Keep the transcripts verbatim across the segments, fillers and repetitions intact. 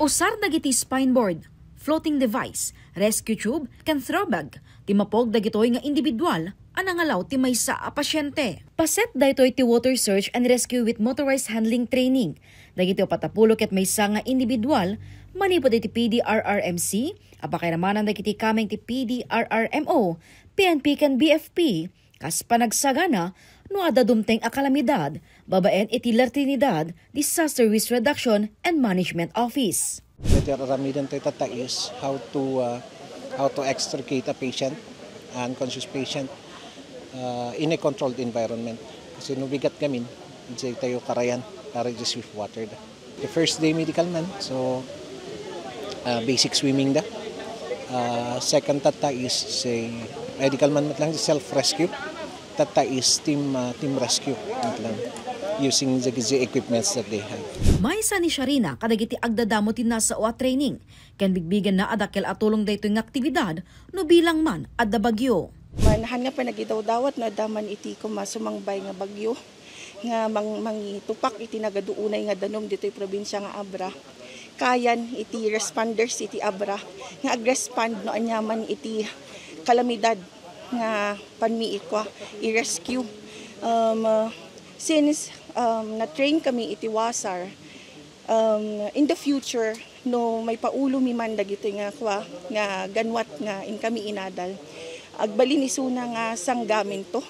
Usar dagiti spine board, floating device, rescue tube, ken throw bag ti mapog dagitoy nga individual a nangalaw ti maysa a pasyente. Paset daytoy ti water search and rescue with motorized handling training dagiti upat a pulo ket maysa nga individual manipud iti P D R R M C a pakairamanan dagiti kameng ti P D R R M O, P N P ken B F P, kas panagsagana no adda dumteng a kalamidad babaen iti La Trinidad Disaster Risk Reduction and Management Office. Daytoy aramiden tayo tatta is how to, uh, how to extricate a patient, unconscious patient, uh, in a controlled environment. Kasi no bigat gamin, di tayo karayan para di swift water da. The first day medical man, so, uh, basic swimming da. Uh, second tatta is say medical man met lang self rescue. Tatta is team, uh, team rescue met lang using the, the equipments that they have. Maysa ni Sharina kadagiti agdadamo ti nasao a training ken bigbigenna a dakkel a tulong daytoy nga aktibidad no bilang man adda bagyo. Manahan nga panagidawdawat no adda man iti koma sumangbay nga bagyo nga mang-, mangitupak iti nagaduunay nga danum ditoy probinsya nga Abra. Kayan iti responders iti Abra nga agrespond no aniaman iti kalamidad nga panmiikwa, i-rescue. Um, uh, since, um, na-train kami iti wasar, um, in the future, no maipaulo mi man dagitoy nga kwa, nga ganwat nga inkami inadal, agbalin isuna nga sanggamin to.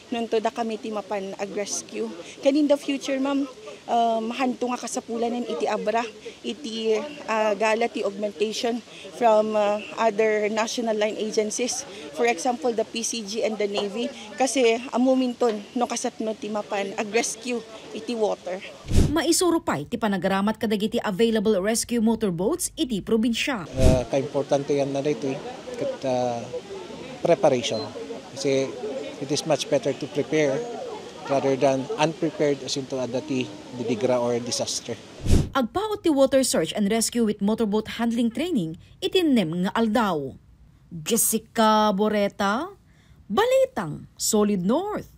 Nunto da kami ti mapan ag-rescue. Ken in the future, ma'am, um, hanto nga kasapulanan iti Abra, iti, ah, gala ti augmentation from, ah, other national line agencies. For example, the P C G and the Navy. Kasi ammominton no kasatno ti mapan ag-rescue iti water. Maisuro pay ti panagaramat kadagiti available rescue motorboats iti probinsya. Ah, kaimportantean na daytoy ket, ah, preparation. Kasi it is much better to prepare rather than unprepared asinto adda ti didigra or disaster. Agpaut ti water search and rescue with motorboat handling training iti nem nga aldaw. Jessica Boreta, Balitang Solid North.